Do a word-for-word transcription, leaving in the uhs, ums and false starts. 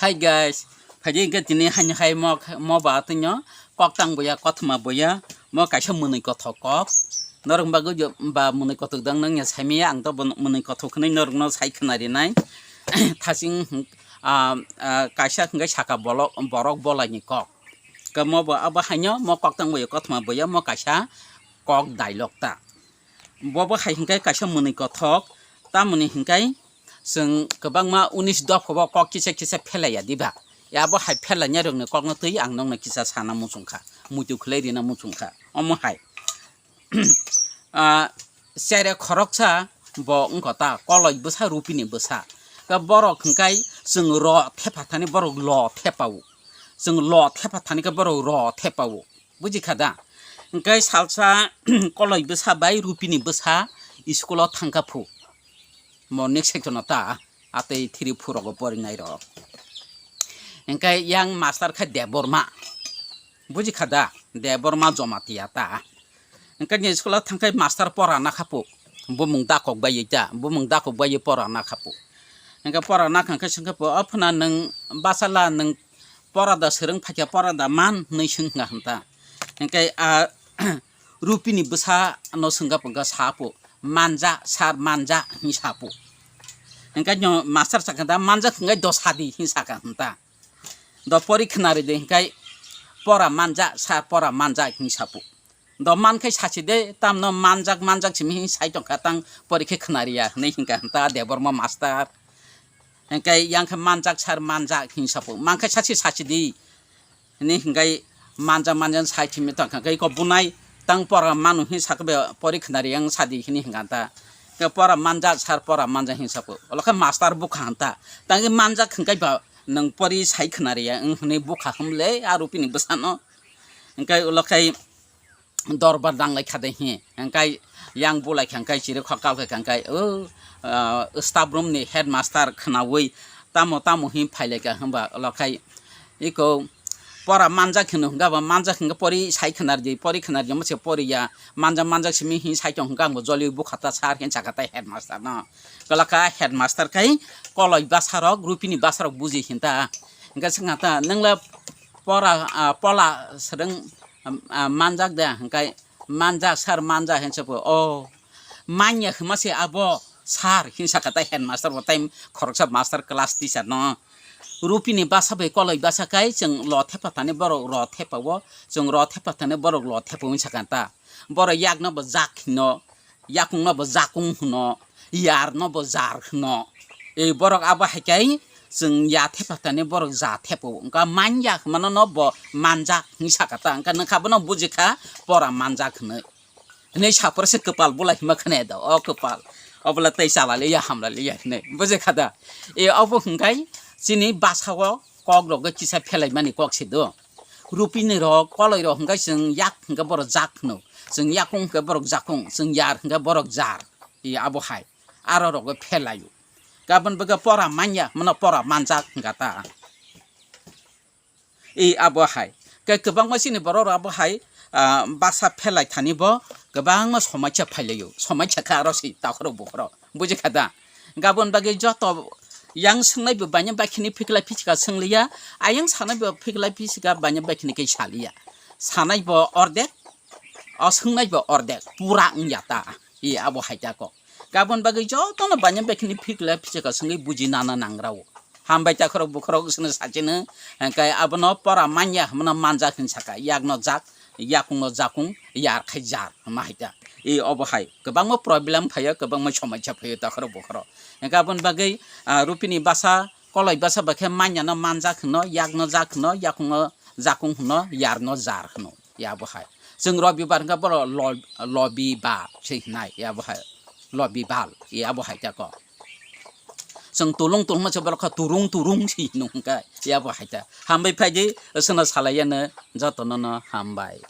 Hi guys, phaidi hwnkhe tini haino hai mo, mo ba twino kok tang boya, kothoma boya, mo kaisa mwnwi kothok kok. Norok bagwi jo, ba mwnwi kothok dang nang ya saimaya, ang to bo mwnwi kothok hwnwi norokno sai khwna rinai. Thasing, ah, ah, kaisa hwnkhe saka bolok, borok bolaini kok. Khe mo bo abo haino mo kok tang boya, kothoma boya, mo kaisa kok dialogue ta. Bo bo hai hwnkhe kaisa mwnwi kothok, tamoni hwnkhe chwng kwbangma unis dopha o kok kisa kisa phelaiya diba? Ya bo hai phelainai rokni kokno twi ang nokno kisa sana muchung kha, muitu khlai rina muchung kha. Omo hai, ah, chere khoroksa bo wngkha ta koloi bwsa rupini bwsa. Khe borok hwnkhe chwng ro thepha thani borok lo thepha o. Chwng lo thepha thani khe borok ro thepha o. Buji kha da? Hwnkhe salsa koloi bwsa bai rupini bwsa school o thang kha phu. Morning section o ta atwi three four rogo porinai rok. Hwnkhe yang master khe Debbarma. Buji kha da? Debbarma Jamatia ta. Hwnkhe ni school o thang khe master pora na kha phu. Bumung dakok bai ta, bumung dakok bai pora na kha phu. Hwnkhe pora na kha khe swng kha phu, "O phwna nwng bachala nwng pora da swrwng phaikha, pora da man?" hwnwi swng kha hwn ta. Hwnkhe a rupini bwsa no swng kha phu, sa phu, "Manja sir, manja," hwnwi sa phu. Hwnkhe no master sa kha da, "Manja hwnkhe do sadi," hwnwi sa kha hwn ta. Do pori khna ri de hwnkhe, "Pora manja sir, pora manja," hwnwi sa phu. Do man khe sachi de, tamno manjak, manjak simi hwnwi sai tong kha, tang pori khe khna ri ya hwnwi hwn kha hwn ta Debbarma master. Hwnkhe yang khe manjak sir, manjak hwnwi sa phu. Man khe sachi, sachi di. Hwnwi hwnkhe manja manja sai thimi tong kha, hwnkhe iko bunai tang pora manu hwnwi sa khe be pori khna ri yang sadi hwnwi hwnkha ta. Khe pora manja sir, pora manja hwnwi sa phu. Olo khe master bukha hwn ta. Tang manjak hwnkhe ba nwng pori sai khna ri ya wng hwnwi bukha hwn le a rupini bwsano. Hwnkhe olo khe dorbar danglai kha de hi. Hwnkhe yang bulai kha hwnkhe chiri khokal khe hwnkhe o, ah, staff room ni headmaster khnaui tamo tamo hi phailai kha hwnba olo khe iko pora manjak hino hwnkha ba manjak hwnkhe pori sai khna ridi, pori khna ridi, omo se pori ya, manjak manjak simi hi sai tong hwnkha, ang bo joli bukha ta sir hin sakha ta headmaster no. Olo khe headmaster khai koloi bwsa rok, rupini bwsa rok buji hin ta. Hwnkhe swngkha ta, "Nwng le pora, ah, pola swrwng, ah, manjak de?" Hwnkhe, "Manjak sir, manjak," hwn sa phu. "O, manya hwnma se abo sir," hwn sa kha ta headmaster bo, tai khoroksa master class teacher no. Rupini bwsa bai koloi bwsa khai chwng lo thepha thani borok ro thepha o, chwng ro thepha thani borok lo thepha o hwn sa kha ta. Borok yakno bo jak hino, yakungno bo jakung hwno, yarno bo jar hwno. E borok abo hai khe chwng ya thepha thani borok ja thepo. Wngkha manya hwnmano no bo manjak hwnwi sakha ta. Wngkha nwng kha bono buji kha pora manjak hwnwi. Hwnwi sapor se kwpal bulai hima khne da, o kwpal. Obola tei chala liya hamla liya hwnwi. Buji kha da? E obo hwnkhe chini bwsa o kok rok kisa phelai mani kok se do. Rupini rok, koloi rok hwnkhe chwng yak hwnkhe borok jak hwno, chwng yakung hwnkhe borok jakung, chwng yar hwnkhe borok jar. I abo hai, aro rok phelai o. Gabon bwkhe pora manya, mano pora manjak hwnkha ta. I abo hai, khe kwbangma chini borok rok abo hai, ah, bwsa phelai thani bo kwbangma somaisa phailai o, somaisa khe aro se takhorok bukhorok. Buji kha da? Gabon bagwi joto yang swngnai bo baina bakhini phiklai phichika swngliya, ayang sanai bo phiklai phichika baina bakhini khe saliya. Sanai bo ordek, o swngnai bo ordek, pura wngya ta. I abo hai ta kok. Gabon bagwi jotono baina bakhini phiklai phichika swngwi buji nana nangrao. Hambai takhorok bukhorok swnwi sachino, hwnkhe abono pora manya hwnmano manjak hin saka, yakno jak, yakungno jakung, yar khai jar hwnma hai ta. I obo hai kwbangma problem phaio, kwbangma somaisa phaio takhorok bukhorok. Hwnkhe aboni bagwi, ah, rupini bwsa, koloi bwsa bai khe manyano manjak hwno, yakno jak hwno, yakungno jakung hwno, yarno jar hwno. Ya bo hai. Chwng Robibar hwnkhe borok lo-, Lobibar se hwnai, ya bo hai. Lobibal, ya bo hai ta kok. Chwng tulung tulung se borok kha turung turung se hwno hwnkhe, ya bo hai ta. Hambai phaidi, chwngno salai yano jotono no hambai.